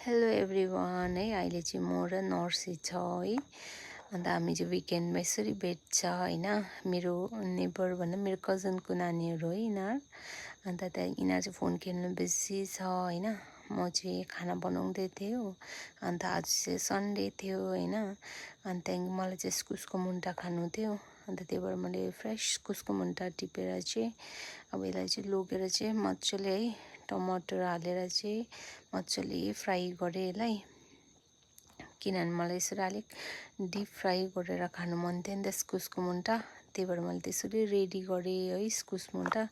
hello everyone है अहिले चाहिँ म र नर्सी छ है अन्त हामी चाहिँ विकेन्डमा यसरी भेट्छ होइन मेरो नेबर भन्दा मेरो कजनको नानीहरू है यिनीहरू अन्त त्यहाँ यिनीहरू चाहिँ फोन खेल्नु बेसी छ होइन म चाहिँ खाना बनाउँदै थिएँ हो अन्त आज चाहिँ सन्डे थियो होइन अनि त्यहाँदेखि मलाई चाहिँ इस्कुसको मुन्टा खानु थियो अन्त त्यही भएर मैले फ्रेस इस्कुसको मुन्टा टिपेर चाहिँ अब यसलाई चाहिँ लगेर चाहिँ मजाले है टमाटर हालेर चाहिँ मजाले फ्राई गरेँ यसलाई किनभने मलाई यसरी अलिक डिप फ्राई गरेर खानु मन थियो नि त इस्कुसको मुन्टा त्यही भएर मैले त्यसरी रेडी गरेँ है इस्कुस मुन्टा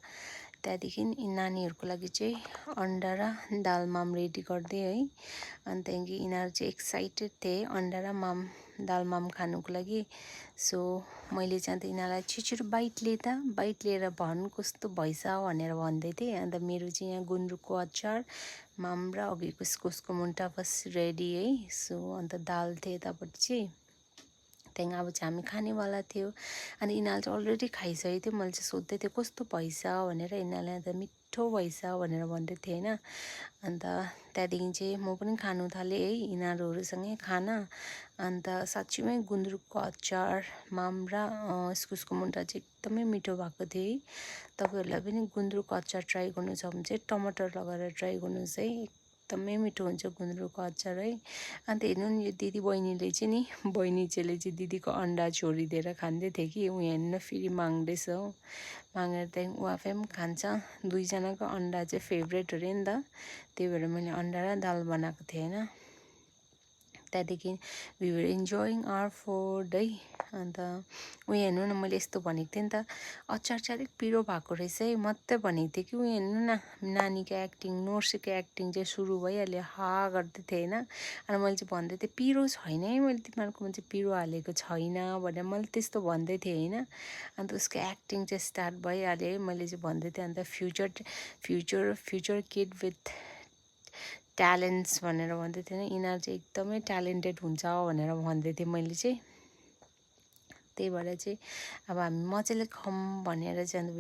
त्यहाँदेखि नानीहरूको लागि चाहिँ अन्डा र दाल माम रेडी गरिदिएँ है अनि त्यहाँदेखि यिनीहरू चाहिँ एक्साइटेड थिए अन्डा र दाल माम खानुको लागि सो मैले चाहिँ अन्त यिनीहरूलाई छिटो बाइट लिएर भन् कस्तो भएछ भनेर भन्दै थिएँ अन्त मेरो चाहिँ यहाँ गुन्द्रुकको अचार माम र अघिको इस्कुसको मुन्टा बस रेडी है सो अन्त दाल थियो यतापट्टि चाहिँ त्यहाँदेखि अब चाहिँ हामी खानेवाला थियो अनि यिनीहरूले चाहिँ अलरेडी खाइसकेको थियो मैले चाहिँ सोध्दै थिएँ कस्तो भएछ भनेर यिनीहरूले अन्त मिठो भएछ भनेर भन्दै थिएँ होइन अन्त त्यहाँदेखि चाहिँ म पनि खानु थालेँ है यिनीहरूसँगै खाना अन्त साँच्चीमै गुन्द्रुकको अचार माम र इस्कुसको मुन्टा चाहिँ एकदमै मिठो भएको थियो है तपाईँहरूलाई पनि गुन्द्रुकको अचार ट्राई गर्नु छ भने चाहिँ टमाटर लगाएर ट्राई गर्नुहोस् है एकदमै मिठो हुन्छ गुन्द्रुकको अचार है अन्त हेर्नु नि यो दिदी बहिनीले चाहिँ नि बहिनी चेले चाहिँ दिदीको अन्डा छोडिदिएर खाँदै थियो कि ऊ हेर्नु फेरि माग्दैछ हो मागेर त्यहाँदेखि ऊ आफै पनि खान्छ दुईजनाको अन्डा चाहिँ फेभरेट अरे नि त त्यही भएर मैले अन्डा र दाल बनाएको थिएँ होइन त्यहाँदेखि we were enjoying our food है अन्त ऊ हेर्नु न मैले यस्तो भनेको थिएँ नि त अचार चाहिँ अलिक पिरो भएको रहेछ है मात्रै भनेको थिएँ कि ऊ हेर्नु न नानीको एक्टिङ नर्सीको एक्टिङ चाहिँ सुरु भइहाल्यो हा गर्दै थिएँ होइन अनि मैले चाहिँ भन्दै थिएँ पिरो छैन है मैले तिमीहरूकोमा चाहिँ पिरो हालेको छैन भनेर मैले त्यस्तो भन्दै थिएँ होइन अन्त उसको एक्टिङ चाहिँ स्टार्ट भइहाल्यो है मैले चाहिँ भन्दै थिएँ अन्त फ्युचर किड विथ ट्यालेन्ट्स भनेर भन्दै थिएँ यिनीहरू चाहिँ एकदमै ट्यालेन्टेड हुन्छ भनेर भन्दै थिएँ मैले चाहिँ त्यही भएर चाहिँ अब हामी मजाले खाऊँ भनेर चाहिँ अन्त